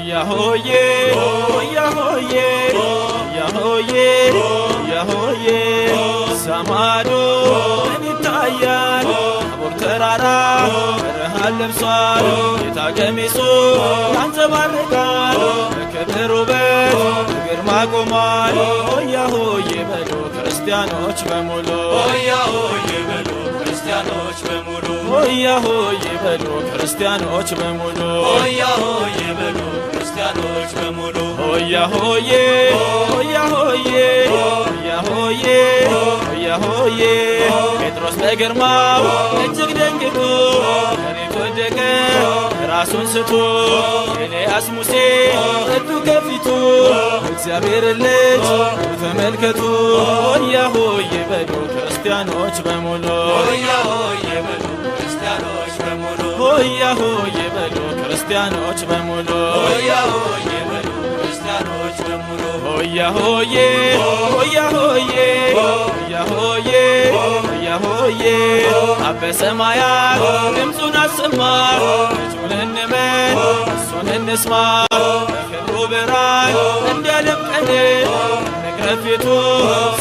ሆያ ሆዬ ሆያ ሆዬ ሆያ ሆዬ ሆያ ሆዬ ሰማዶ ምን ይታያል? ታቦር ተራራ ብርሃን ለብሷል። ጌታ ቀሚሱ ያንጸባርቃል። በክብር ውበት በግርማ ቆሟል። ሆያ ሆዬ በሉ ክርስቲያኖች በሙሉ ሆያ ሆዬ በሉ ክርስቲያኖች በሙሉ ሆያ ሆዬ በሉ ክርስቲያኖች በሙሉ ሆያ ሆዬ በሉ ክርስቲያኖች በሙሉ ሆያ ሆዬ ሆያ ሆዬ ሆያ ሆዬ ሆያ ሆዬ ጴጥሮስ በግርማው እጅግ ደንግጦ መሬት ወደቀ ራሱን ስቶ። ኤልያስ ሙሴ መጡ ከፊቱ እግዚአብሔር ልጅ ተመልከቱ። ሆያ ሆዬ በሉ ክርስቲያኖች በሙሉ ሆያ ሆዬ በሉ ክርስቲያኖች በሙሉ ሆያ ሆዬ በሉ ክርስቲያኖች በሙሉ ሆያ ሆዬ በሉ ክርስቲያኖች በሙሉ ሆያ ሆዬ ሆያ ሆዬ ሆያ ሆዬ ሆያ ሆዬ አብ በሰማያት ድምፁን አሰማ። ልጁን እንመን እሱን እንስማ። በክብሩ ብርሃን እንዲያደምቀን እንቅረብ ፊቱ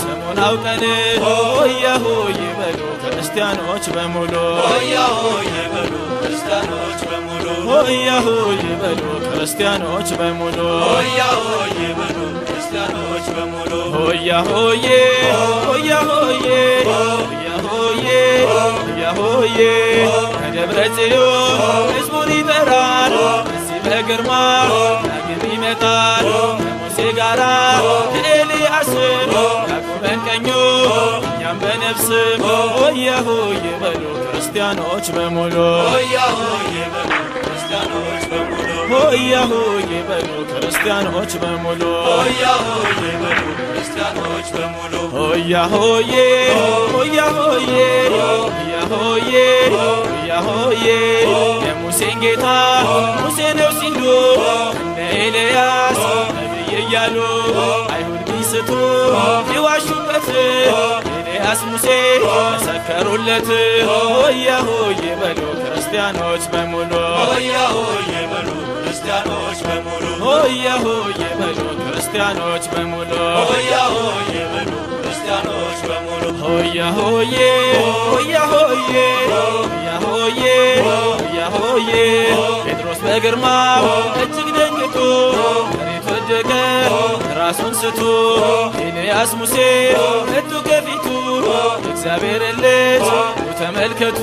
ስሙን አውቀን። ሆያ ሆዬ በሉ ክርስቲያኖች በሙሉ ሆያ ሆዬ በሉ ክርስቲያኖች በሙሉ ሆያ ሆዬ በሉ ክርስቲያኖች በሙሉ ሆያ ሆዬ በሉ ክርስቲያኖች በሙሉ ሆያ ሆዬ ሆያ ሆዬ ሆያ ሆዬ ሆያ ሆዬ ከደብረ ጽዮን ሕዝቡን ይጠራል። እዚህ በግርማ ዳግም ይመጣል። ከሙሴ ጋራ ከኤልያስም ያዕቆብን ቀኙ እኛም በነፍስም ሆያ ሆዬ በሉ ክርስቲያኖች በሙሉ ሆያ ሆዬ በሉ ክርስቲያኖች በሙሉ ሆያ ሆዬ በሉ ክርስቲያኖች በሙሉ ሆያ ሆዬ በሉ ክርስቲያኖች በሙሉ ሆያ ሆዬ ሆያ ሆዬ ሆያ ሆዬ ሆያ ሆዬ የሙሴን ጌታ ሙሴ ነው ሲሉ እነ ኤልያስ ነቢይ እያሉ አይሁድ ቢስቱ ቢዋሹበት ኤልያስ ሙሴ መሰከሩለት። ሆያ ሆዬ በሉ ክርስቲያኖች በሙሉ ሆያ ሆዬ በሉ ክርስቲያኖች በሙሉ ሆያ ሆዬ በሉ ክርስቲያኖች በሙሉ ሆያ ሆዬ በሉ ክርስቲያኖች በሙሉ ሆያ ሆዬ ሆያ ሆዬ ሆያ ሆዬ ሆያ ሆዬ ጴጥሮስ በግርማው እጅግ ደንግጦ መሬት ወደቀ ራሱን ስቶ። ኤልያስ ሙሴ መጡ ከፊቱ እግዚአብሔር ልጅ ተመልከቱ።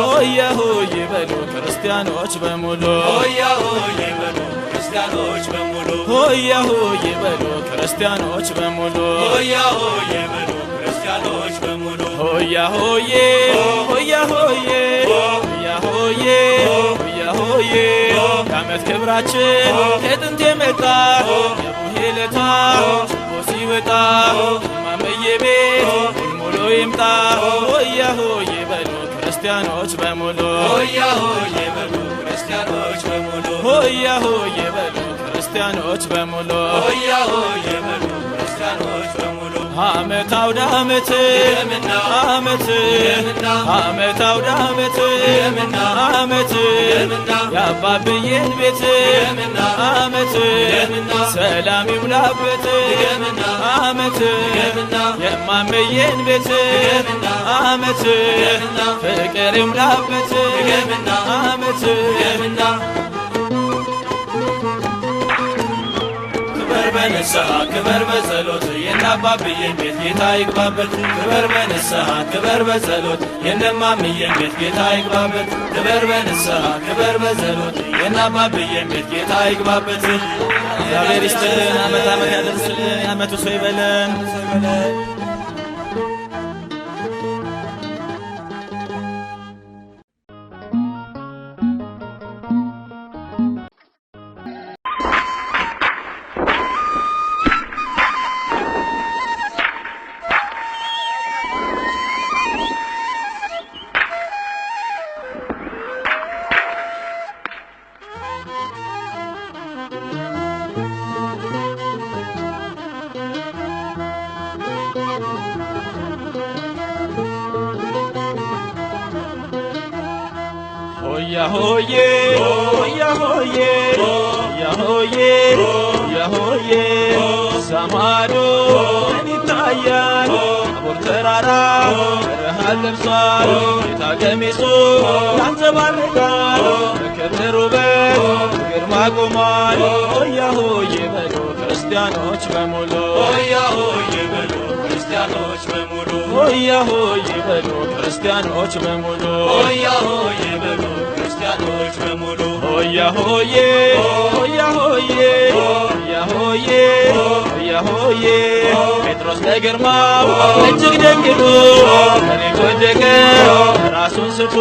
ሆያ ሆዬ በሉ ክርስቲያኖች በሙሉ ሆያ ሆዬ በሉ ክርስቲያኖች በሙሉ ሆያ ሆዬ በሉ ክርስቲያኖች በሙሉ ሆያ ሆዬ በሉ ክርስቲያኖች በሙሉ ሆያ ሆዬ ሆያ ሆዬ ሆያ ሆዬ ሆያ ሆዬ የዓመት ክብራችን ከጥንት የመጣ የቡሄ ለታ ችቦ ሲወጣ እማመዬ ቤት ሙሉ ይምጣ። ሆያ ሆዬ በሉ ክርስቲያኖች በሙሉ ሆያ ሆዬ በሉ ክርስቲያኖች በሙሉ ሆያ ሆዬ በሉ ክርስቲያኖች በሙሉ ሆያ ሆዬ በሉ ክርስቲያኖች በሙሉ ዓመት አውደ ዓመት ዓመት ዓመት አውደ ዓመት ዓመት የአባብዬን ቤት ዓመት ሰላም ይሙላበት ዓመት የማመዬን ቤት ዓመት ፍቅር ይሙላበት ዓመት ክበር በንስሐ ክበር በጸሎት የነአባብዬን ቤት ጌታ ይግባበት። ክበር በንስሐ ክበር በጸሎት የነማምዬን ቤት ጌታ ይግባበት። ክበር በንስሐ ክበር በጸሎት የነአባብዬን ቤት ጌታ ይግባበት። እግዚአብሔር ይስጥልን፣ ዓመት ዓመት ያደርስልን፣ የዓመቱ ሰው ይበለን። ሆያ ሆዬ ሆያ ሆዬ ሆያ ሆዬ ሆያ ሆዬ ሰማዶ ምን ይታያል? ታቦር ተራራ ብርሃን ለብሷል። ጌታ ቀሚሱ ያንጸባርቃል። በክብር ውበት ግርማ ቆሟል። ሆያ ሆዬ በሉ ክርስቲያኖች በሙሉ፣ ሆያ ሆዬ በሉ ክርስቲያኖች በሙሉ፣ ሆያ ሆዬ በሉ ክርስቲያኖች በሙሉ፣ ሆያ ሆዬ በሉ ክርስቲያኖች በሙሉ፣ ሆያ ሆዬ ሆያ ሆዬ ሆያ ሆዬ ሆያ ሆዬ። ጴጥሮስ ለግርማው እጅግ ደንግጦ መሬት ወደቀ ራሱን ስቶ።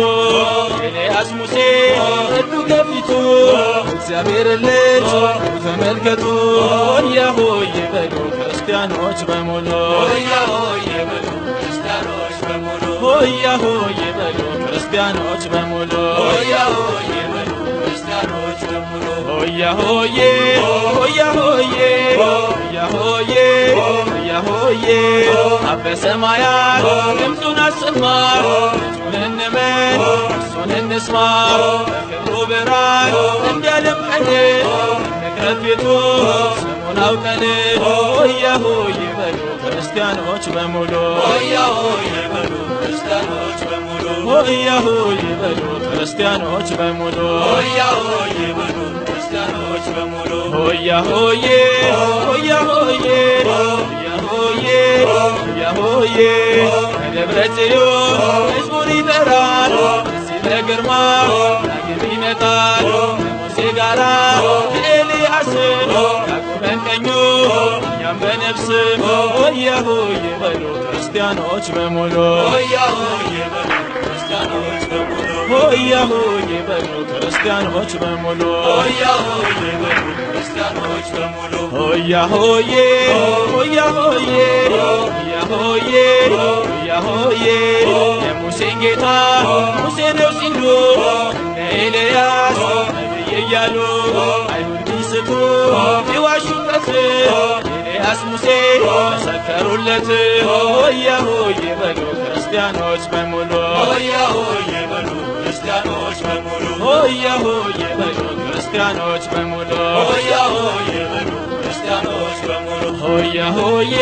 ኤልያስ ሙሴ እዱ ከፊቱ፣ እግዚአብሔር ልጅ ተመልከቱ። ሆያ ሆዬ በሉ ክርስቲያኖች በሙሉ፣ ሆያ ሆዬ በሉ ክርስቲያኖች በሙሉ፣ ሆያ ሆዬ በሉ ክርስቲያኖች በሙሉ፣ ሆያ ሆዬ በሉ ክርስቲያኖች በሙሉ፣ ሆያ ሆዬ ሆያ ሆዬ ሆያ ሆዬ ሆያ ሆዬ። አብ በሰማያት ድምፁን አሰማ፣ ልጁን እንመን እርሱን እንስማ። በክብሩ ብርሃን እንዲያደምቀን እንቅረብ ፊቱ ስሙን አውቀን። ሆያ ሆዬ በሉ ክርስቲያኖች በሙሉ፣ ሆያ ሆዬ በሉ ክርስቲያኖች በሙሉ፣ ሆያ ሆዬ በሉ ክርስቲያኖች በሙሉ፣ ሆያ ሆዬ በሉ ክርስቲያኖች በሙሉ፣ ሆያ ሆዬ ሆያ ሆዬ ሆያ ሆዬ ሆያ ሆዬ። ከደብረ ጽዮን ሕዝቡን ይጠራል፣ እዚህ በግርማ ዳግም ይመጣል። ከሙሴ ጋራ ከኤልያስን ያቆመን ቀኙ እኛም በነፍስ። ሆያ ሆዬ በሉ ክርስቲያኖች በሙሉ፣ ሆያ ሆዬ በሉ ክርስቲያኖች በሙሉ፣ ሆያ ሆዬ በሉ ክርስቲያኖች በሙሉ፣ ሆያ ሆዬ በሉ ክርስቲያኖች በሙሉ፣ ሆያ ሆዬ ሆያ ሆዬ ሆያ ሆዬ ሆያ ሆዬ። የሙሴን ጌታ ሙሴ ነው ሲሉ፣ እነ ኤልያስ ነቢይ እያሉ አይሁድ ቢስቱ ቢዋሹበት፣ ኤልያስ ሙሴ መሰከሩለት። ሆያ ሆዬ በሉ ክርስቲያኖች በሙሉ፣ ሆያ ሆዬ በሉ ክርስቲያኖች በሙሉ፣ ሆያ ሆዬ በሉ ክርስቲያኖች በሙሉ፣ ሆያ ሆዬ በሉ ክርስቲያኖች በሙሉ፣ ሆያ ሆዬ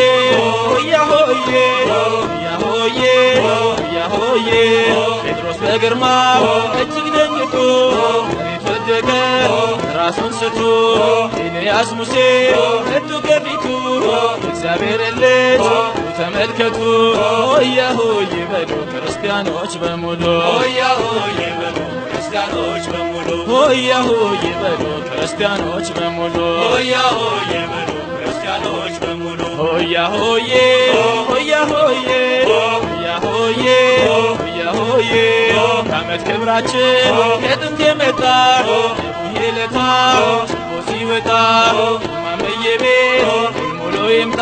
ሆያ ሆዬ ሆያ ሆዬ ሆያ ሆዬ። ጴጥሮስ በግርማው እጅግ ደንግጦ መሬት ወደቀ ራሱን ስቶ። ኤልያስ ሙሴ መጡ ከፊቱ፣ እግዚአብሔር ልጅ ተመልከቱ። ሆያ ሆዬ በሉ ክርስቲያኖች በሙሉ፣ ሆያ ሆዬ በሉ ክርስቲያኖች በሙሉ፣ ሆያ ሆዬ በሉ ክርስቲያኖች በሙሉ፣ ሆያ ሆዬ በሉ ክርስቲያኖች በሙሉ፣ ሆያ ሆዬ ሆያ ሆዬ ሆያ ሆዬ ሆያ ሆዬ። ከዓመት ክብራችን ከጥንት የመጣ የቡሄ ለታ ችቦ ሲወጣ ማመዬ ቤት ሙሉ ይምጣ።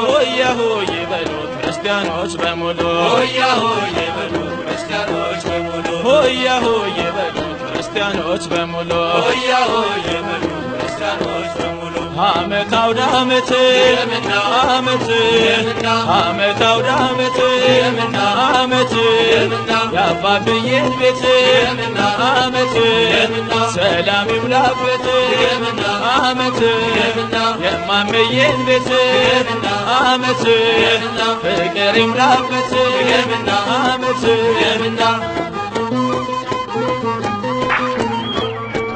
ሆያ ሆዬ በሉ ክርስቲያኖች በሙሉ፣ ሆያ ሆዬ በሉ ክርስቲያኖች በሙሉ፣ ሆያ ሆዬ በሉ ክርስቲያኖች በሙሉ፣ ሆያ ሆዬ በሉ ክርስቲያኖች በሙሉ፣ ዓመት አውደ ዓመት ዓመት ዓመት አውደ ዓመት ዓመት የአባብዬን ቤት ዓመት ሰላም ይሙላበት ዓመት የማመዬን ቤት ዓመት ፍቅር ይሙላበት ዓመት።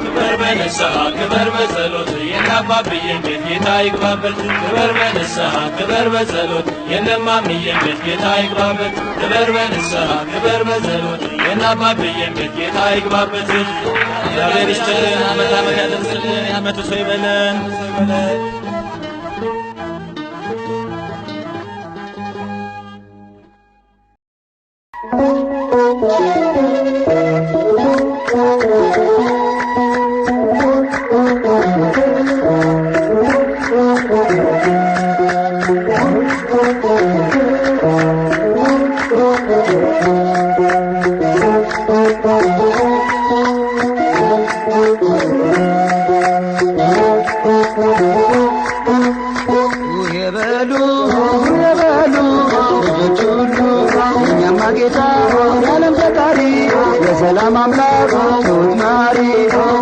ክበር በንስሐ ክበር በጸሎት የነአባብዬን ቤት ጌታ ይግባበት። ክበር በንስሐ ክበር በጸሎት የነማምዬን ቤት ጌታ ይግባበት። ክበር በንስሐ ክበር በጸሎት የነአባብዬን ቤት ጌታ ይግባበት። እግዚአብሔር ይስጥልን፣ ዓመት ዓመት ያደርስልን፣ የዓመቱ ሰው ይበለን። የበሉ የበሉ ልጆች ሁሉ፣ የእኛማ ጌታ የዓለም ፈጣሪ። የሰላም አምላክ ትሁት መሐሪ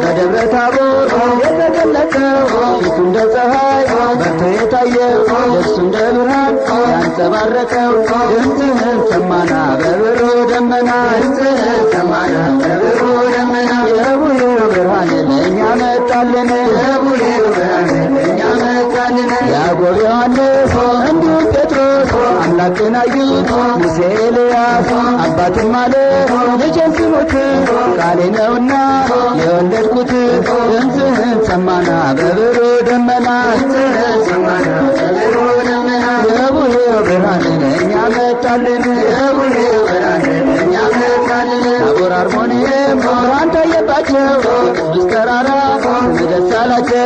በደብረ ታቦር የተገለጸው ፊቱ እንደ ፀሐይ በርቶ የታየው ልብሱ እንደ ብርሃን ያንጸባረቀው ድምፅህን ሰማና በብሩህ ደመና ድምፅህን ሰማና በብሩህ ደመና የቡሄው ብርሃን ለእኛ መጣልን የቡሄው ብርሃን ለእኛ መጣልን ያዕቆብ ዮሐንስ እንዲሁም ጴጥሮስ አምላክን አዩት ሙሴ ኤልያስ አባትም አለ ልጄን ስሙት ቃሌ ነውና የወለድኩት ድምፅህን ሰማና በብሩህ ደመና ድምፅህን ሰማና በብሩህ ደመና የቡሄው ብርሃን ለእኛ መጣልን የቡሄው ብርሃን ለእኛ መጣልን ታቦር አርሞንኤም ብርሃን ታየባቸው ቅዱስ ተራራ ደስ አላቸው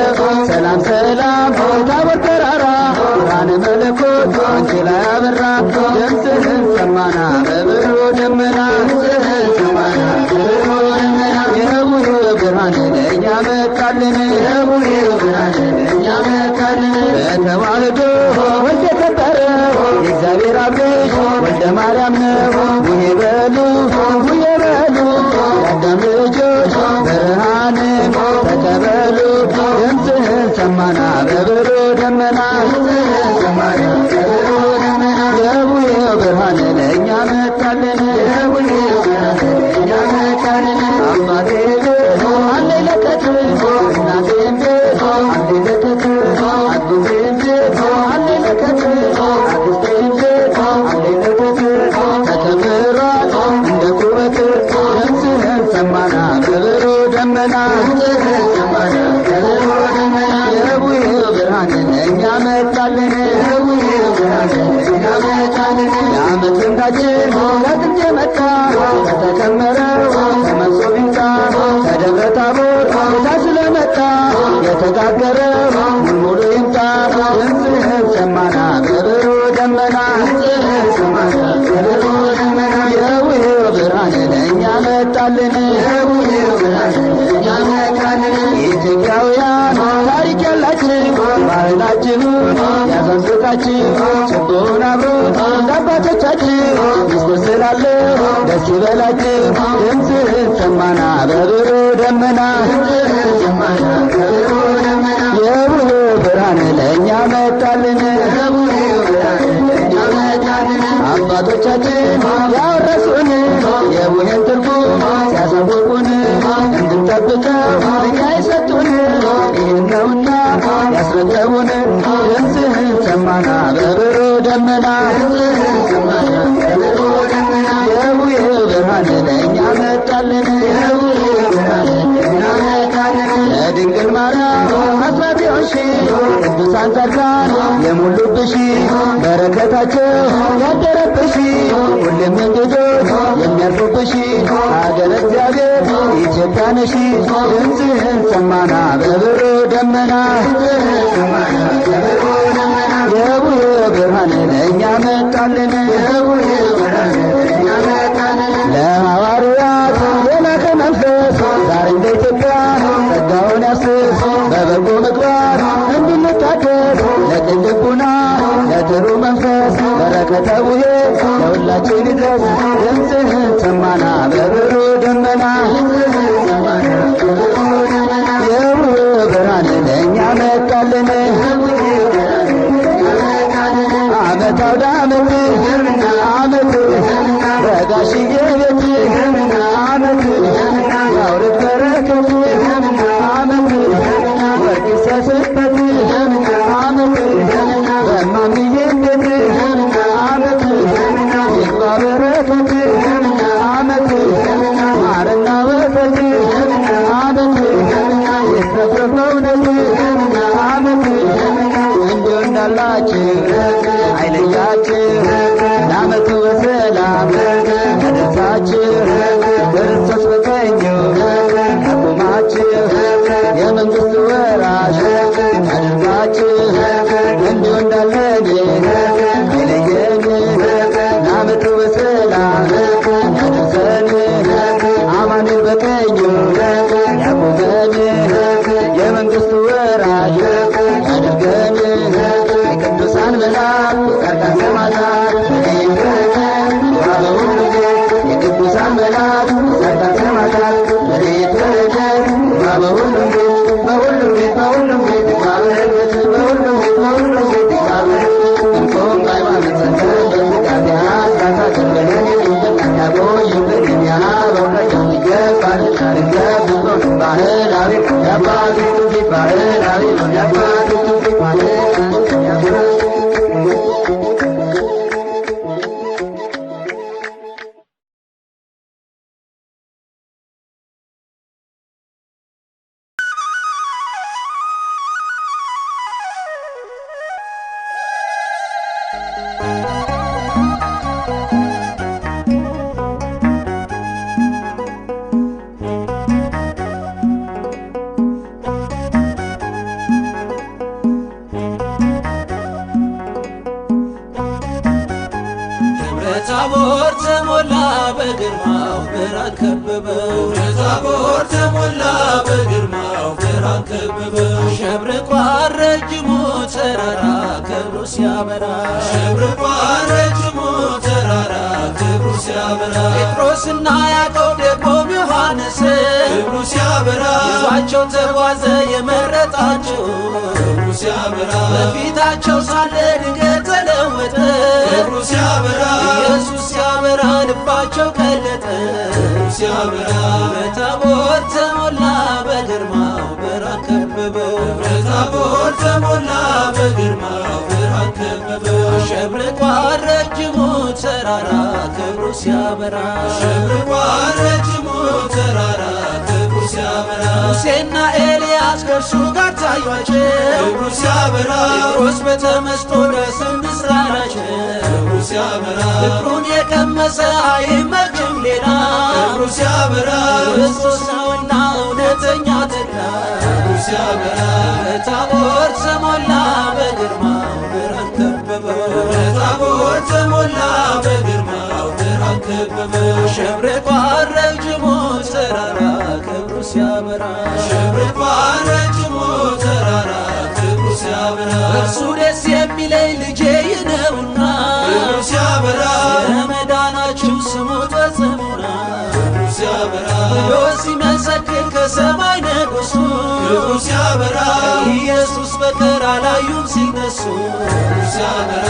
ሰላም ሰላም ታቦር ተራራ ብርሃነ መለኮት አንቺ ላይ አበራ ድምፅህን ሰማና በብሩህ ደመና ድምፅህን ሰማና በብሩህ ደመና የቡሄው ብርሃን ለእኛ መጣልን የቡሄው ብርሃን ለእኛ መጣልን በተዋህዶ ወልድ የከበረው የእግዚአብሔር አብ ልጅ ወልደ ማርያም ነው ቡሄ በሉ ቡሄ በሉ የአዳም ልጆች ብርሃንን ተቀበሉ ድምፅህን ሰማና በብሩህ ደመና ድምፅህን ሰማና በብሩህ ደመና የቡሄው ብርሃን ለእኛ መጣልን የቡሄው ብርሃን ለእኛ መጣልን አባቴ ቤት አለኝ ለከት እናቴም ቤት አለኝ ለከት አጎቴም ቤት አለኝ ለከት አክስቴም ቤት አለኝ ለከት ተከምሯል እንደ ኩበት ድምፅህን ሰማና በብሩህ ደመና ድምፅህን ሰማና በብሩህ ደመና የቡሄው ብርሃን ለእኛ መጣልን የቡሄው ብርሃን ለእኛ መጣልን የዓመት ልምዳችን ከጥንት የመጣ ከተከመረው ከመሶብ ይምጣ ከደብረ ታቦር ጌታ ስለመጣ የተጋገረው ሙልሙሉ ይምጣ ድምፅህን ሰማና በብሩህ ደመና ድምፅህን ሰማና በብሩህ ደመና የቡሄው ብርሃን ለእኛ መጣልን የቡሄው ብርሃን ለእኛ መጣልን ኢትዮጵያውያን ታሪክ ያላችሁ ባህላችሁን ያዘንብቃችሁ ችቦውን አብሮ አባቶቻችሁ ምስጢር ስላለው ደስ ይበላችሁ ድምፅህን ሰማና በብሩህ ደመና ድምፅህን ሰማና በብሩህ ደመና የቡሄው ብርሃን ለእኛ መጣልን የቡሄው ብርሃን ለእኛ መጣልን አባቶቻችን ያወረሱን የቡሄን ትርጉም ሲያሳውቁን እንድንጠብቀው እኛ የሰጡን ይህን ነውና ያስረከቡን ድምፅህን ሰማና በብሩህ ደመና ድምፅህን ሰማና በብሩህ ደመና የቡሄው ብርሃን ለእኛ መጣልን የቡሄው ብርሃን ለእኛ መጣልን ለድንግል ማርያም አስራት የሆንሽ ቅዱሳን ጻድቃን የሞሉብሽ በረከታቸው ያደረብሽ ሁሌም እንግዶች የሚያርፉብሽ ሀገረ እግዚአብሔር ኢትዮጵያ ነሽ ድምፅህን ሰማና በብሩህ ደመና ድምፅህን ሰማና በብሩህ ደመና የቡሄው ብርሃን ለእኛ መጣልን የቡሄው ብርሃን ለእኛ መጣልን ለሐዋርያት የላከ መንፈስ ዛሬም በኢትዮጵያ ጸጋውን ያፍስስ በበጎ ምግባር እንድንታደስ ለቅን ልቡና ለጥሩ መንፈስ በረከተ ቡሄ ለሁላችን ይድረስ ድምፅህን ሰማና በብሩህ ደመና ድምፅህን ሰማና በብሩህ ደመና የቡሄው ብርሃን ለእኛ መጣልን የቡሄው ብርሃን ለእኛ መጣልን ዓመት አውደ ዓመት ዓመት በጋሽዬ ቤት ዓመት ያውርድ በረከት ዓመት ወርቅ ይሰስበት ዓመት በማምዬ ቤት ዓመት ይግባ በረከት ዓመት ማርና ወተት ዓመት ይትረፍረፍ በእውነት ዓመት እንዲሁ እንዳላችሁ አይለያችሁ ለዓመቱ በሰላም ያደርሳችሁ ክርስቶስ በቀኙ ያቁማችሁ የመንግሥቱ ወራሽ ያድርጋችሁ እንዲሁ እንዳለን አይለየን ለዓመቱ በሰላም ያደርሰን አማኑኤል በቀኙ ያቁመን የመንግሥቱ ወራሽ ያድርገን የቅዱሳን መላእክት የጻድቃን ሰማዕታት ከበበው። ታቦር ተሞላ በግርማው ብርሃን ከበበው። አሸብርቋል ረጅሙ ተራራ ክብሩ ሲያበራ፣ አሸብርቋል ረጅሙ ተራራ ክብሩ ሲያበራ። ጴጥሮስና ያዕቆብ ደግሞም ዮሐንስ ክብሩ ሲያበራ፣ ይዟቸው ተጓዘ የመረጣቸው ክብሩ ሲያበራ። በፊታቸው ሳለ ድንገት ተለወጠ ክብሩ ሲያበራ፣ ኢየሱስ ሲያበራ ልባቸው ቀለጠ ክብሩ ሲያበራ። በታቦር ተሞላ በግርማው ብርሃን ከበበው። ታቦር ተሞላ በግርማው ብርሃን ከበበው። አሸብርቋል ረጅሙ ተራራ ክብሩ ሲያበራ፣ አሸብርቋል ረጅሙ ተራራ ክብሩ ሲያበራ። ሙሴና ኤልያስ ከእርሱ ጋር ታዩአቸው ክብሩ ሲያበራ፣ ጴጥሮስ በተመስጦ ደስም ምስራናቸው ክብሩ ሲያበራ። ፍቅሩን የቀመሰ አይመችም ሌላ ክብሩ ሲያበራ፣ ክርስቶስ ነውና እውነተኛ ተድላ ክብሩ ሲያበራ። ታቦር ተሞላ በግርማው ብርሃን ከበበው። ታቦር ተሞላ በግርማው ብርሃን ከበበው። አሸብርቋል ረጅሙ ተራራ ክብሩ ሲያበራ፣ አሸብርቋል ረጅሙ ተራራ ክብሩ ሲያበራ። እርሱ ደስ የሚለኝ ልጄ ይህ ነውና ክብሩ ሲያበራ፣ ለመዳናችሁ ስሙት ፈጽሙና ክብሩ ሲያበራ። ብሎ ሲመሰክር ከሰማይ ንጉሡ ክብሩ ሲያበራ፣ ኢየሱስ በቀር አላዩም ሲነሱ ክብሩ ሲያበራ።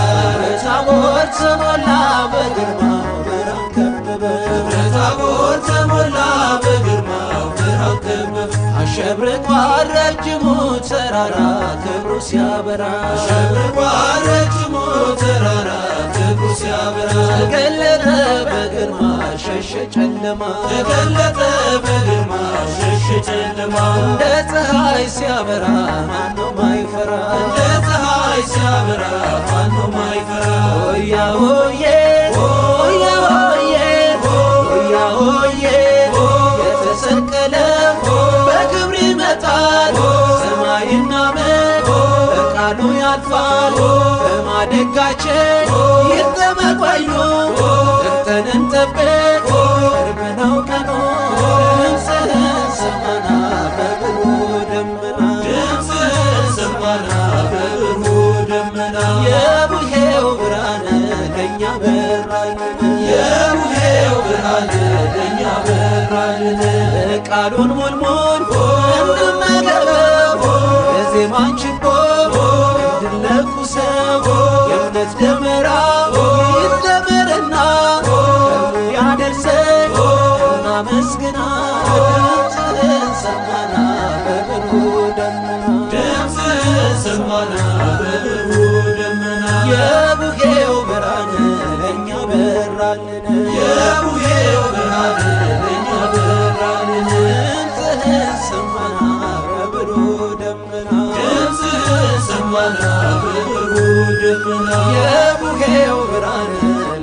ታቦር ተሞላ በግርማው ብርሃን ከበበው። ታቦር ተሞላ በግርማው ብርሃን ከበበው። አሸብርቋል ረጅሙ ተራራ ክብሩ ሲያበራ፣ አሸብርቋል ረጅሙ ተራራ ክብሩ ሲያበራ። ተገለጠ በግርማ ሸሸ ጨለማ፣ ተገለጠ በግርማ ሸሸ ጨለማ። እንደ ፀሐይ ሲያበራ ማነው ማይፈራ? እንደ ፀሐይ ሲያበራ ማነው ማይፈራ? ሆያ ሆዬ ሆያ ሆዬ ሆያ ሆዬ የተሰቀለ በክብር ይመጣል፣ ሰማይና ምድር በቃሉ ያልፋል። በማደጋችን ይጠመቅ ወይኑ ጠርተን እንጠብቅ ቅርብ ነው ቀኑ። ድምፅህን ሰማና በብሩህ ደመና፣ ድምፅህን ሰማና በብሩህ ደመና። የቡሄው ብርሃን ለእኛ በራልን፣ የቡሄው ብርሃን ለእኛ በራልን። ቃሉን ሙልሙል እንመገበው፣ የዜማን ችቦ እንድንለኩሰው፣ የእምነት ደመራ ይደመርና ያደርሰን እናመስግና። ድምፅህን ሰማና በብሩህ ደመና፣ ድምፅህን ሰማና በብሩህ ደመና። የቡሄው ብርሃን ለእኛ በራልን፣ የቡሄው ብርሃን ለእኛ በራልን። ድምፅህን ሰማና በብሩህ ደመና፣ ድምፅህን ሰማና በብሩህ ደመና። የቡሄው ብርሃን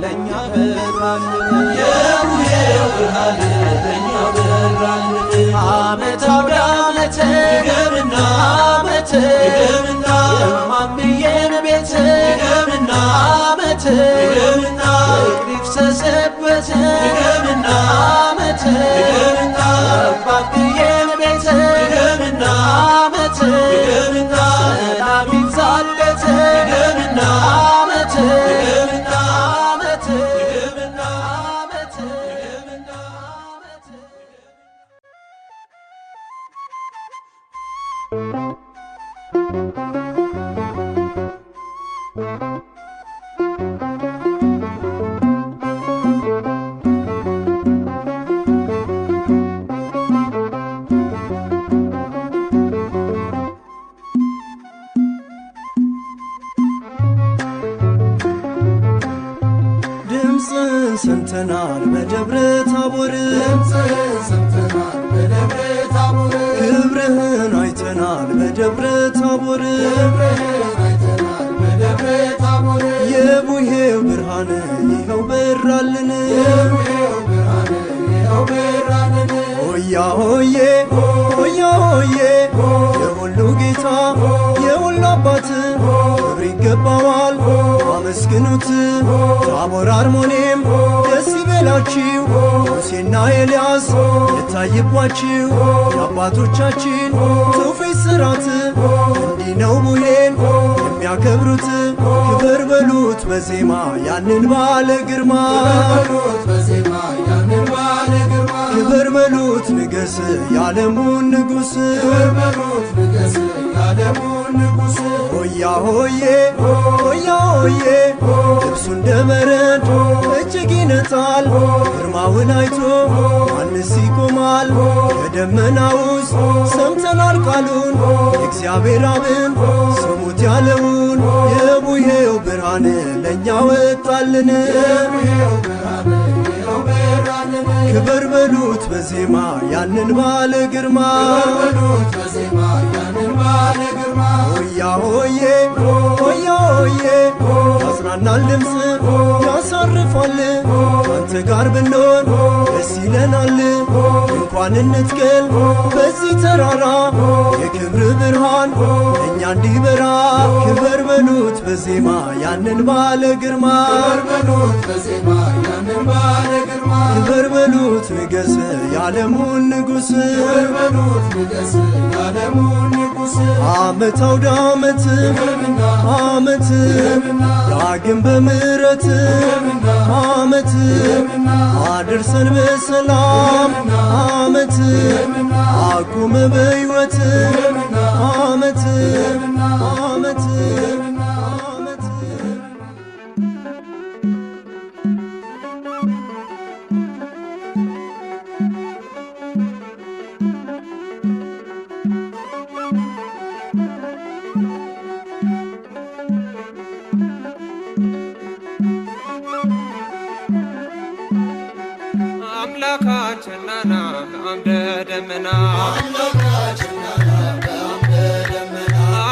ለእኛ በራልን፣ የቡሄው ብርሃን ለእኛ በራልን። ዓመት አውደ ዓመት ድገምና፣ ዓመት ድገምና፣ የማምዬን ቤት ድገምና፣ ዓመት ድገምና፣ ፍቅር ይፍሰስበት ድገምና፣ ዓመት ድገምና፣ አባብዬን ቤት ድገምና፣ ዓመት ድገምና፣ ሰላም ይብዛበት ድገምና፣ ዓመት ድገምና፣ ዓመት ድገምና፣ ዓመት ድገምና፣ ዓመት። ድምፅህን ሰምተናል በደብረ ታቦር፣ ክብርህን አይተናል በደብረ ታቦር። የቡሄው ብርሃን ይኸው በራልን፣ ሆያ ሆዬ ሆያ ሆዬ የሁሉ ጌታ የሁሉ አባት ክብር ይገባዋል አመስግኑት። ታቦር አርሞኔም ደስ ይበል ይበላችሁ ሙሴና ኤልያስ የታየባችሁ የአባቶቻችን ትውፊት ሥርዓት እንዲህ ነው ቡሄን የሚያከብሩት ክብር በሉት በዜማ ያንን ባለ ግርማ ክብር በሉት ንገስ ያለሙን ንጉስ ሆያ ሆዬ ሆያ ሆዬ ልብሱ እንደ በረድ እጅግ ይነጣል ግርማውን አይቶ ማንስ ይቆማል ከደመና ውስጥ ሰምተናል ቃሉን የእግዚአብሔር አብን ስሙት ያለውን የቡሄው ብርሃን ለእኛ ወጣልን ክብር በሉት በዜማ ያንን ባለ ግርማ ሆያ ሆዬ ሆያ ሆዬ ያጽናናል ድምፅ ያሳርፋል ካንተ ጋር ብንሆን ደስ ይለናል እንኳን እንትከል በዚህ ተራራ የክብር ብርሃን እኛ እንዲበራ ክብር በሉት በዜማ ያንን ባለ ግርማ ክብር በሉት ንገስ ያለሙን ንጉስ ዓመት አውደ ዓመት ዓመት ዳግም በምሕረት ዓመት አድርሰን በሰላም ዓመት አቁመ በሕይወት ዓመት ዓመት ዓመት አምላካችን ናና በአምደ ደመና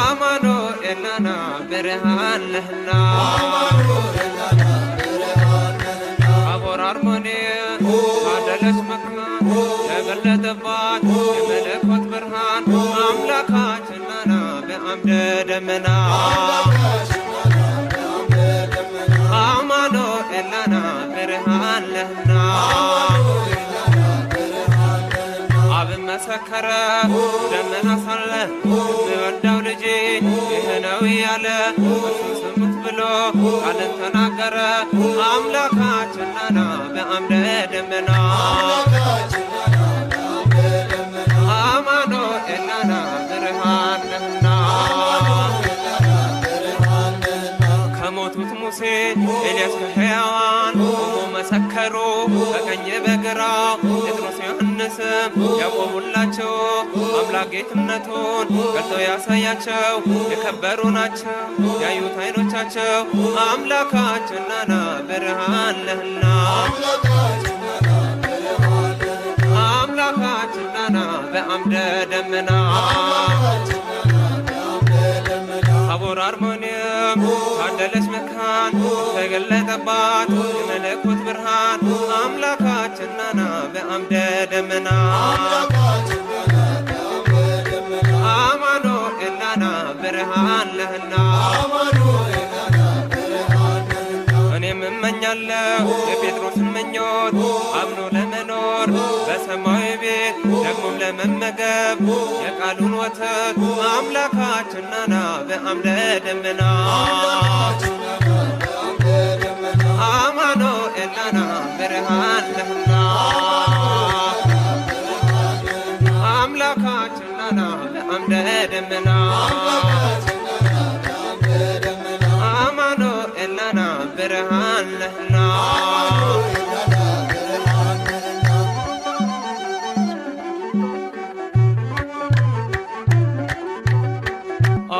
አማኑኤል ናና ብርሃን ነህና አቦር አርሞንኤም ታደለች መካን ተገለጠባት የመለኮት ብርሃን አምላካችን ናና በአምደ ደመና አማኑኤል ናና ብርሃን ነህና አብ መሰከረ ደመና ሳለ የምወደው ልጄ ይህ ነው እያለ እርሱን ስሙት ብሎ ቃልን ተናገረ አምላካችን ናና በአምደ ደመና አማኑኤል ናና ብርሃን ነህና ከሞቱት ሙሴ ኤልያስ ከሕያዋን ቆሞ መሰከሩ በቀኝ በግራ ጴጥሮስ ዮሐንስም ያቆሙላቸው አምላክ ጌትነቱን ገልጦ ያሳያቸው የከበሩ ናቸው ያዩት ዓይኖቻቸው አምላካችን ናና ብርሃን ነህና አምላካችን ናና በአምደ ደመና ታቦር አርሞንኤም ታደለች መካን ተገለጠባት የመለኮት ብርሃን አምላካችን ናና በአምደ ደመና አማኑኤል ናና ብርሃን ነህና እኔም እመኛለሁ የጴጥሮስን ምኞት አምኖ ለመኖር በሰማያዊ ቤት ደግሞም ለመመገብ የቃሉን ወተት አምላካችን ናና በአምደ ደመና አማኑኤል ናና ብርሃን ነህና አምላካችን ናና በአምደ ደመና አማኑኤል ናና ብርሃን ነህና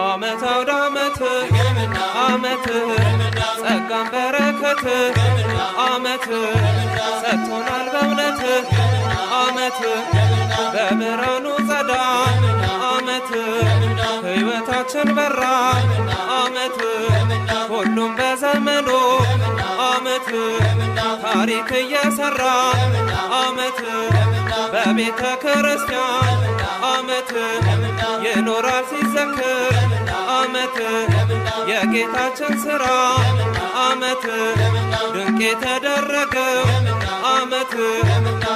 ዓመት አውደ ዓመት ዓመት ጸጋን በረከት ዓመት ሰጥቶናል በእውነት ዓመት በብርሃኑ ጸዳ ዓመት ሕይወታችን በራ ዓመት ሁሉም በዘመኑ ዓመት ታሪክ እየሰራ ዓመት በቤተ ክርስቲያን ዓመት ይኖራል ሲዘክር ዓመት የጌታችን ሥራ ዓመት ድንቅ የተደረገው ዓመት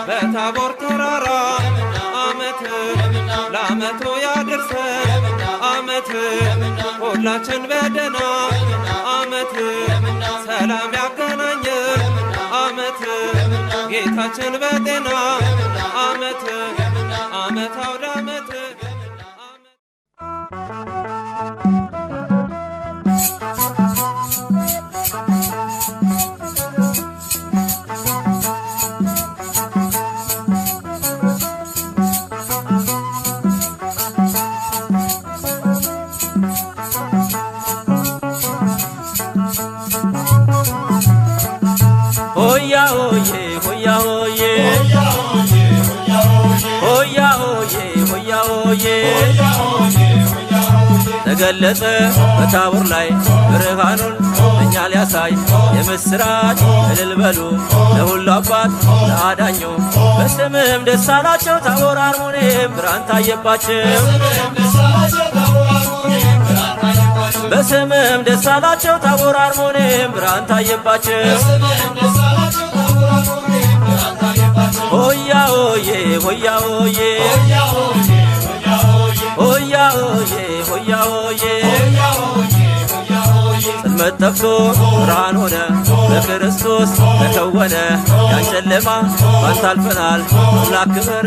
በታቦር ተራራ ዓመት ለዓመቱ ያድርሰን ዓመት ሁላችን በደህና ዓመት ሰላም ያገናኘን ዓመት ጌታችን በጤና ዓመት ዓመት አውደ ዓመት። ሆያ ሆዬ ሆያ ሆዬ ሆያ ሆዬ ሆያ ሆዬ ተገለጸ በታቦር ላይ ብርሃኑን እኛ ሊያሳይ የምስራች እልል በሉ ለሁሉ አባት ለአዳኙ። በስምህም ደስ አላቸው ታቦር አርሞንኤም ብርሃን ታየባቸው። በስምህም ደስ አላቸው ታቦር አርሞንኤም ብርሃን ታየባቸው። ሆያ ሆዬ ሆያ ሆዬ ሆያ ሆዬ ሆያ ሆዬ ጽልመት ጠፍቶ ብርሃን ሆነ በክርስቶስ ተከወነ። ያን ጨለማ ባንተ አልፈናል፣ አምላክ ክብር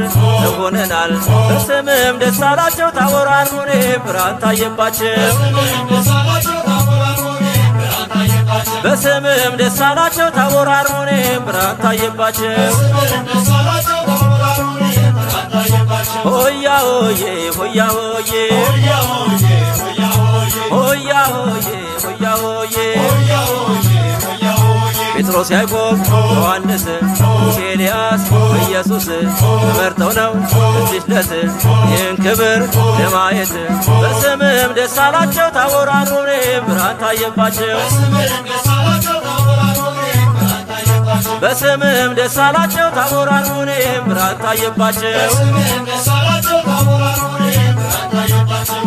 ሆነናል። በስምህም ደስ አላቸው ታቦር አርሞንኤም ብርሃን ታየባቸው። በስምህም ደስ አላቸው ታቦር አርሞንኤም ብርሃን ታየባቸው። ሆያ ሆዬ ሆያ ሆዬ ሆያ ሆዬ ሆያ ሆዬ ጴጥሮስ፣ ያዕቆብ፣ ዮሐንስ፣ ሙሴ፣ ኤልያስ፣ ኢየሱስ ተመርጠው ነው እዚህ ዕለት ይህን ክብር ለማየት። በስምህም ደስ አላቸው ታቦር አርሞንኤም ብርሃን ታየባቸው። በስምህም ደስ አላቸው ታቦር አርሞንኤም ብርሃን ታየባቸው።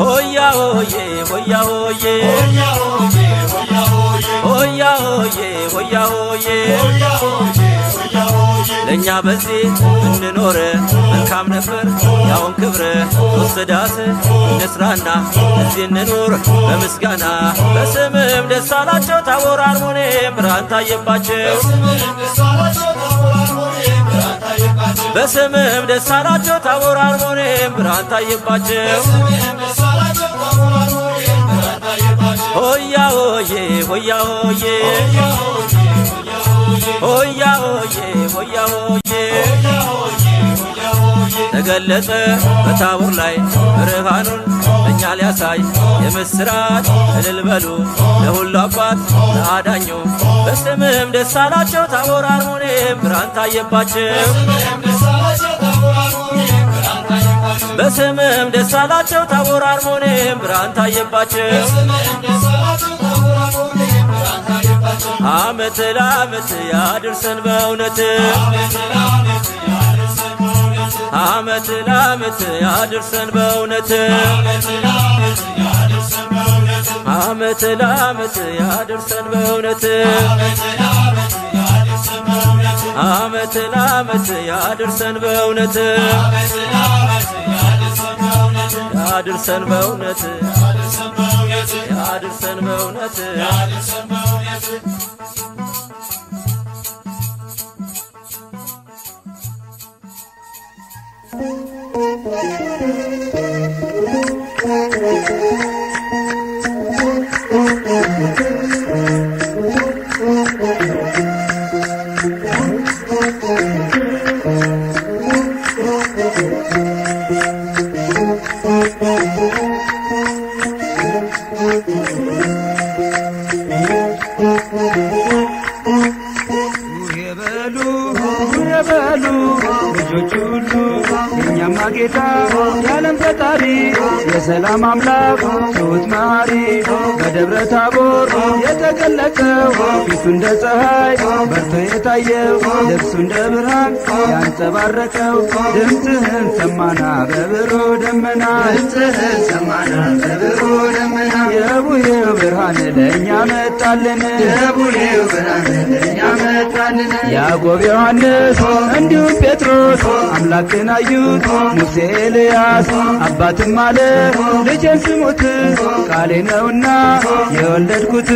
ሆያ ሆዬ ሆያ ሆዬ ሆያ ሆዬ ሆያ ሆዬ ለእኛ በዚህ እንኖር መልካም ነበር ያውን ክብር። ሶስት ዳስ እንስራና እዚህ እንኑር በምስጋና። በስምህም ደስ አላቸው ታቦር አርሞንኤም ብርሃን ታየባቸው። በስምህም ደስ አላቸው ታቦር አርሞንኤም ብርሃን ታየባቸው። ሆያ ሆዬ ሆያ ሆዬ ሆያ ሆዬ ሆያ ሆዬ ተገለጸ በታቦር ላይ ብርሃኑን እኛ ሊያሳይ የምስራች እልል በሉ ለሁሉ አባት ለአዳኙ። በስምህም ደስ አላቸው ታቦር አርሞንኤም ብርሃን ታየባቸው። በስምህም ደስ አላቸው ታቦር አርሞንኤም ብርሃን ታየባቸው። ዓመት ለዓመት ያድርሰን በእውነት፣ ዓመት ለዓመት ያድርሰን በእውነት፣ ዓመት ለዓመት ያድርሰን በእውነት፣ ዓመት ለዓመት ያድርሰን በእውነት፣ ያድርሰን በእውነት፣ ያድርሰን በእውነት። የበሉ የበሉ ልጆች ሁሉ የኛማ ጌታ የዓለም ፈጣሪ የሰላም አምላክ ትሑት መሐሪ በደብረ ታቦር የተገለጸው ፊቱ እንደ ፀሐይ በርቶ የታየው ልብሱ እንደ ብርሃን ያንጸባረቀው ድምፅህን ሰማና በብሩህ ደመና ድምፅህን ሰማና በብሩህ ደመና የቡሄው ብርሃን ለእኛ መጣልን የቡሄው ብርሃን ለእኛ መጣልን። ያዕቆብ ዮሐንስ እንዲሁም ጴጥሮስ አምላክን አዩት ሙሴ ኤልያስ አባትም አለ ልጄን ስሙት ቃሌ ነውና የወለድኩት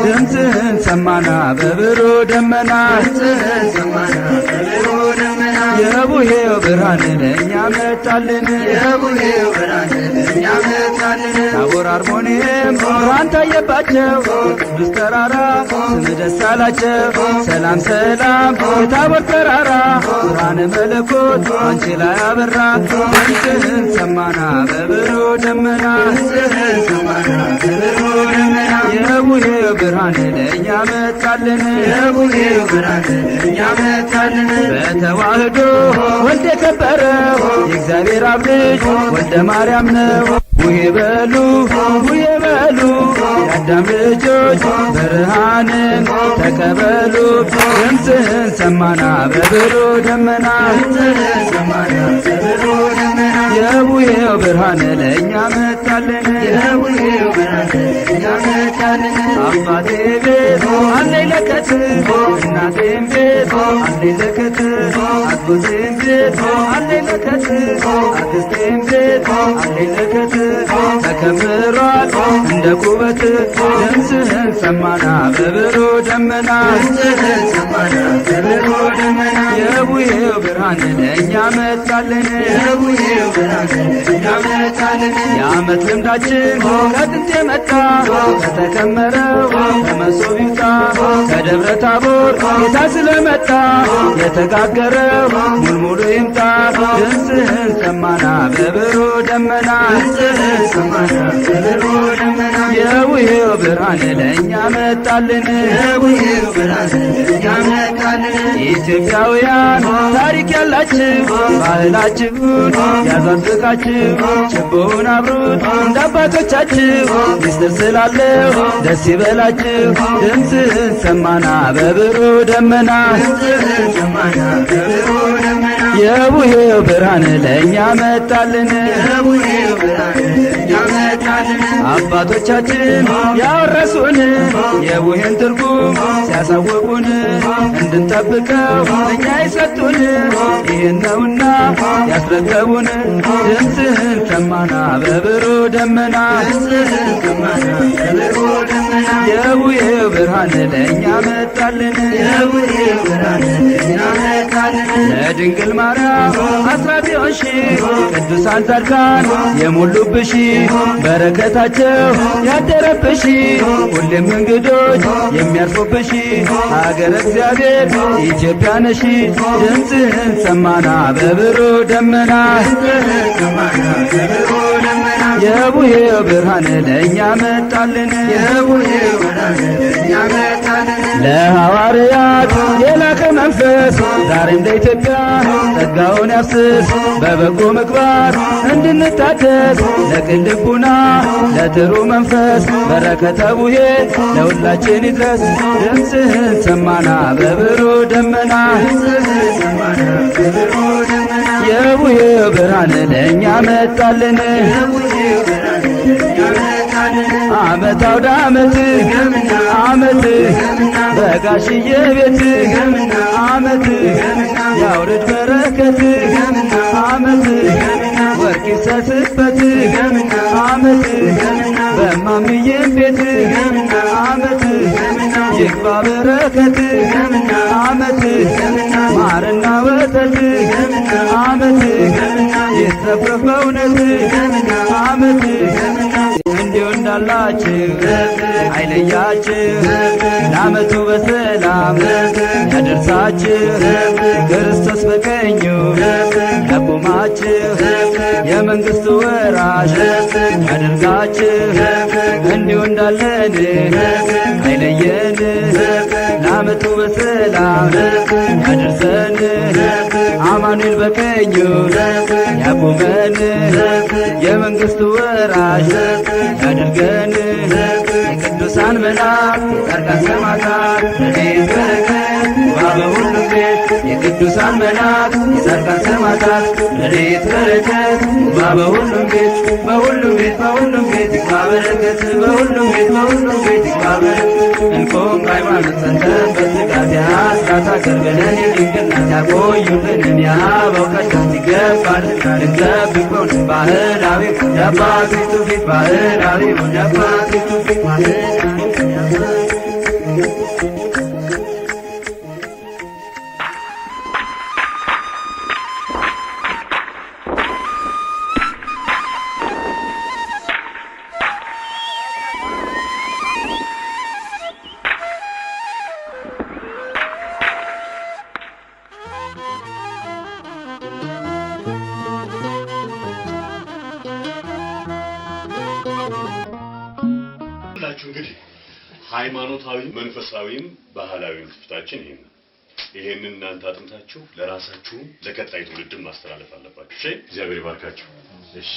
ድምፅህን ሰማና በብሩህ ደመና ድምፅህን ሰማና በብሩህ ደመና የቡሄው ብርሃን ለእኛ መጣልን የቡሄው ብርሃን ለእኛ መጣልን። ታቦር አርሞንኤም ብርሃን ታየባቸው ቅዱስ ተራራ ስም ደስ አላቸው። ሰላም ሰላም የታቦር ተራራ ብርሃነ መለኮት አንቺ ላይ አበራ ድምፅህን ሰማና በብሩህ ደመና ድምፅህን ሰማና በብሩህ ደመና የቡሄው ብርሃን ለእኛ መጣልን የቡሄው ብርሃን ለእኛ መጣልን። በተዋህዶ ወልድ የከበረው የእግዚአብሔር አብ ልጅ ወልደ ማርያም ነው። ቡሄ በሉ ቡሄ በሉ የአዳም ልጆች ብርሃንን ተቀበሉ። ድምፅህን ሰማና በብሩህ ደመና ድምፅህን ሰማና በብሩህ ደመና የቡሄው ብርሃን ለእኛ መጣልን የቡሄው ብርሃን ለእኛ መጣልን። አባቴ ቤት አለኝ ለከት እናቴም ቤት አለኝ ለከት አጎቴም ቤት አለኝ ለከት አክስቴም ቤት አለኝ ለከት ተከምሯል እንደ ኩበት ድምፅህን ሰማና በብሩህ ደመና ድምፅህን ሰማና በብሩህ ደመና የቡሄው ብርሃን ለእኛ መጣልን የቡሄው ብርሃን ለእኛ መጣልን። የዓመት ልምዳችን ከጥንት የመጣ ከተከመረው ከመሶብ ይውጣ ከደብረ ታቦር ጌታ ስለመጣ የተጋገረው ሙልሙሉ ይምጣ ድምፅህን ሰማና በብሩህ ደመና ድምፅህን ሰማና በብሩህ ደመና የቡሄው ብርሃን ለእኛ መጣልን የቡሄው ብርሃን ለእኛ መጣልን። ኢትዮጵያውያን ታሪክ ያላችሁ ባህላችሁን ያዛዝቃችሁ ችቦውን አብሩት እንደ አባቶቻችሁ ሚስጥር ስላለው ደስ ይበላችሁ ድምፅህን ሰማና በብሩህ ደመና ድምፅህን ሰማና በብሩህ ደመና የቡሄው ብርሃን ለእኛ መጣልን የቡሄው ብርሃን ለእኛ መጣልን። አባቶቻችን ያወረሱን የቡሄን ትርጉም ሲያሳውቁን እንድንጠብቀው እኛ የሰጡን ይህን ነውና ያስረከቡን ድምፅህን ሰማና በብሩህ ደመና ድምፅህን ሰማና በብሩህ ደመና የቡሄው ብርሃን ለእኛ መጣልን የቡሄው ብርሃን ለእኛ መጣልን። ለድንግል ማርያም አስራት የሆንሽ ቅዱሳን ጻድቃን የሞሉብሽ በረከታቸው ያደረብሽ ሁሌም እንግዶች የሚያርፉብሽ ሀገረ እግዚአብሔር ኢትዮጵያ ነሽ። ድምፅህን ሰማና በብሩህ ደመና ድምፅህን ሰማና በብሩህ ደመና የቡሄው ብርሃን ለእኛ መጣልን የቡሄው ብርሃን ለእኛ መጣልን። ለሐዋርያት የላከ መንፈስ ዛሬም ለኢትዮጵያ ጸጋውን ያፍስስ በበጎ ምግባር እንድንታደስ ለቅን ልቡና ለጥሩ መንፈስ በረከተ ቡሄ ለሁላችን ይድረስ። ድምፅህን ሰማና በብሩህ ደመና ድምፅህን ሰማና በብሩህ ደመና የቡሄው ብርሃን ለእኛ መጣልን የቡሄው ብርሃን ለእኛ መጣልን። ዓመት አውደ ዓመት ዓመት በጋሽዬ ቤት ዓመት ያውርድ በረከት ዓመት ወርቅ ይፍሰስበት ዓመት በማምዬም ቤት ዓመት ይግባ በረከት ዓመት ማርና ወተት ዓመት ይትረፍረፍ በእውነት ዓመት እንዲሁ እንዳላችሁ አይለያችሁ ለዓመቱ በሰላም ያደርሳችሁ ክርስቶስ በቀኙ ያቆማችሁ የመንግሥቱ ወራሽ ያደርጋችሁ እንዲሁ እንዳለን አይለየን ለዓመቱ በሰላም ያደርሰን። አማኑኤል በቀኙ ያቁመን፣ የመንግሥቱ ወራሽ ያድርገን። የቅዱሳን መላእክት የጻድቃን ሰማዕታት ረድኤት በረከት ይግባ በሁሉም ቤት። የቅዱሳን መላእክት የጻድቃን ሰማዕታት ረድኤት በረከት ይግባ በሁሉም ቤት። በሁሉም ቤት፣ በሁሉም ቤት ይግባ በረከት። በሁሉም ቤት፣ በሁሉም ቤት ይግባ በረከት። እንቆም በሃይማኖት ጸንተን በትጋት፣ የአስራት አገር ብለን የድንግል ናት። ያቆዩልንን የአበው ቀደምት ይገባልና ልንጠብቀው። ባህላዊ የአባቶች ትውፊት፣ ባህላዊ የአባቶች ትውፊት፣ ባህላዊ። ሁላችሁ እንግዲህ ሃይማኖታዊም መንፈሳዊም ባህላዊም ትውፊታችን ይሄን ነው። ይሄንን እናንተ አጥንታችሁ ለራሳችሁም ለቀጣይ ትውልድም ማስተላለፍ አለባችሁ። እሺ፣ እግዚአብሔር ይባርካችሁ። እሺ።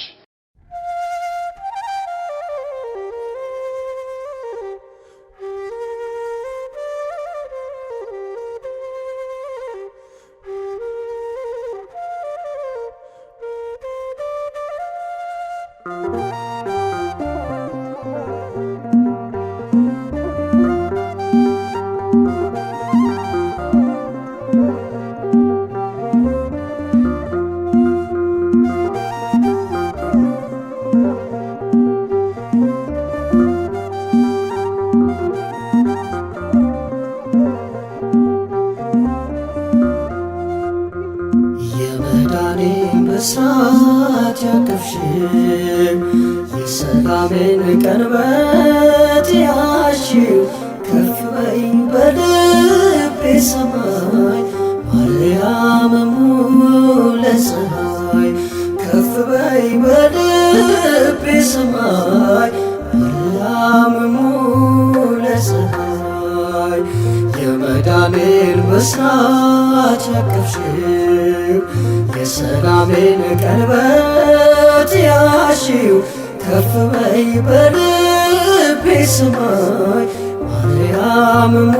የመዳኔን ብስራት ያቀፍሽው፣ የሰላሜን ቀንበት ያሽው፣ ከፍ በይኝ በልቤ ሰማይ ማርያም እሙ ለፀሐይ፣ ከፍ በይ በልቤ ሰማይ ማርያም እሙ ለፀሐይ። የመዳኔን ብስራት ያቀፍሽው፣ የሰላሜን ቀንበት ያሽው፣ ከፍ በይ በልቤ ሰማይ ማርያም እሙ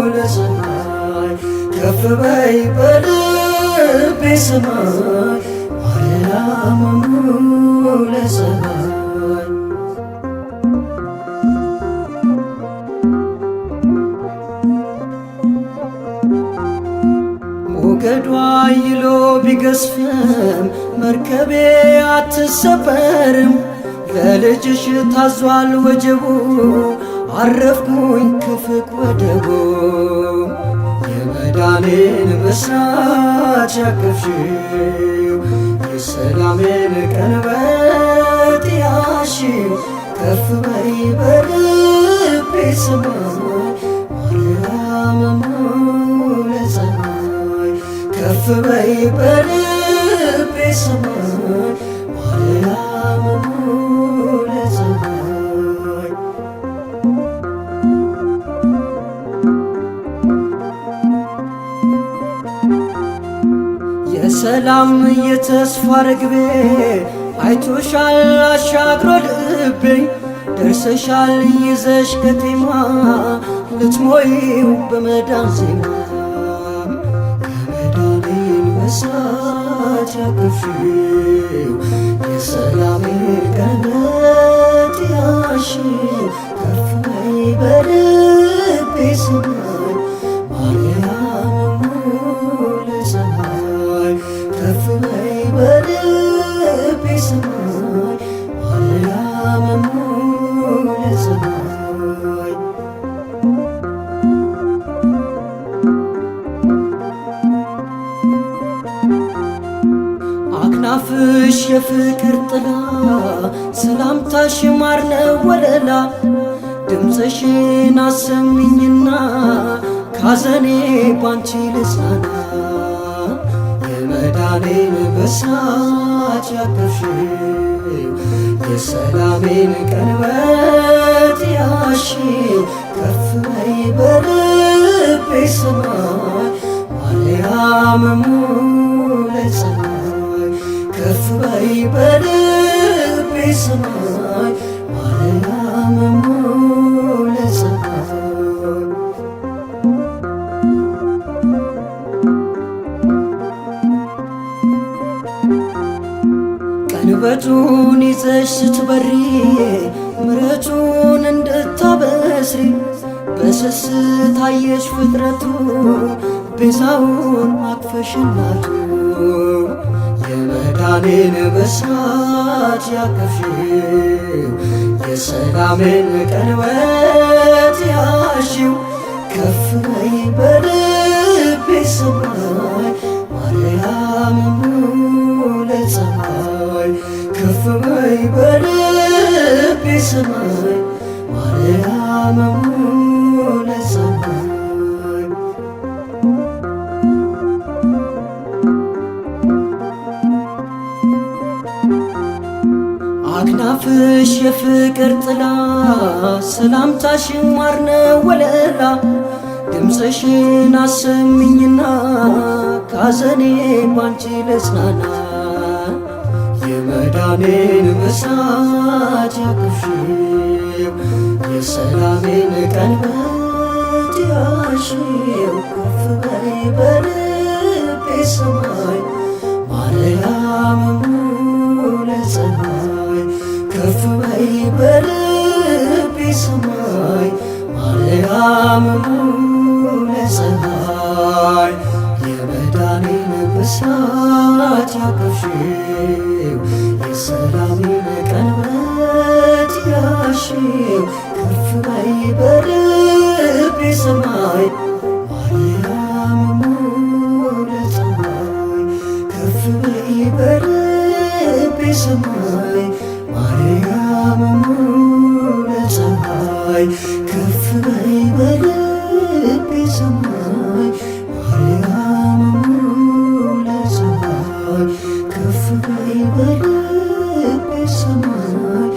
ለፀሐይ፣ ከፍ በይ በልቤ ሰማይ ማርያም እሙ ለፀሐይ። ሞገዷ አይሎ ቢገዝፍም መርከቤ አትሰበርም። ለልጅሽ ታዟል ወጀቡ፣ አረፍኩኝ ከፍቅ ወደቡ። የመዳኔን ብስራት ያቀፍሽው፣ የሰላሜን ቀንበት ያሽው፣ ከፍ በይ በልቤ ሰማይ ማርያም እሙ ለፀሐይ፣ ከፍ በይ በልቤ ሰማይ ማርያም እሙ ለፀሐይ። የሰላም የተስፋ ርግቤ አይቶሻል አሻግሮ ልቤ፣ ደርሰሻል ይዘሽ ከቴማ ልትሞይው በመዳን ዜማ። የመዳኔን ብስራት ያቀፍሽው፣ የሰላሜን ቀንበት ያሽው፣ ከፍ በይ በልቤ ሰማይ ማርያም እሙ ለፀሐይ፣ ከፍ በይ በልቤ ሰማይ ማርያም እሙ ለፀሐይ። አክናፍሽ የፍቅር ጥላ፣ ሰላምታሽ ማር ነው ወለላ፣ ድምፅሽን አሰሚኝና ካዘኔ ባንቺ ልጽናና። የመዳኔን ብስራት ያቀፍሽው፣ የሰላሜን ቀንበት ያሽው፣ ከፍ በይ በልቤ ሰማይ። ማርያም እሙ ለፀሐይ ከፍ በይ በልቤ ሰማይ ማርያም እሙ ለፀሐይ። ቀንበጡን ይዘሽ ስትበሪ፣ ምሕረቱን እንድታበስሪ፣ በስስት አየሽ ፍጥረቱ ቤዛውን አቅፈሽ እናቱ። የመዳኔን ብስራት ያቀፍሽው፣ የሰላምን ቀንበት ያሽው፣ ከፍ በይ በልቤ ሰማይ ማርያም እሙ ለፀሐይ ከፍ በይ በልቤ ሰማይ ማርያም እሙ ለፀሐይ። አክናፍሽ የፍቅር ጥላ፣ ሰላምታሽ ማር ነው ወለላ፣ ድምፅሽን አሰሚኝና ካዘኔ ባንቺ ልጽናና። የመዳኔን ብስራት ያቀፍሽው፣ የሰላሜን ቀንበት ያሽው፣ ከፍ በይ በልቤ ሰማይ ማርያም እሙ ለፀሐይ ከፍ በይ በልቤ ሰማይ ማርያም እሙ ለፀሐይ። የመዳኔን ብስራት ያቀፍሽው፣ የሰላሜን ቀንበት ያሽው፣ ከፍ በይ በልቤ ሰማይ ማርያም እሙ ለፀሐይ ከፍ በይ በልቤ ሰማይ ማርያም እሙ ለፀሐይ ከፍ በይ በልቤ ሰማይ ማርያም እሙ ለፀሐይ ከፍ በይ በልቤ ሰማይ።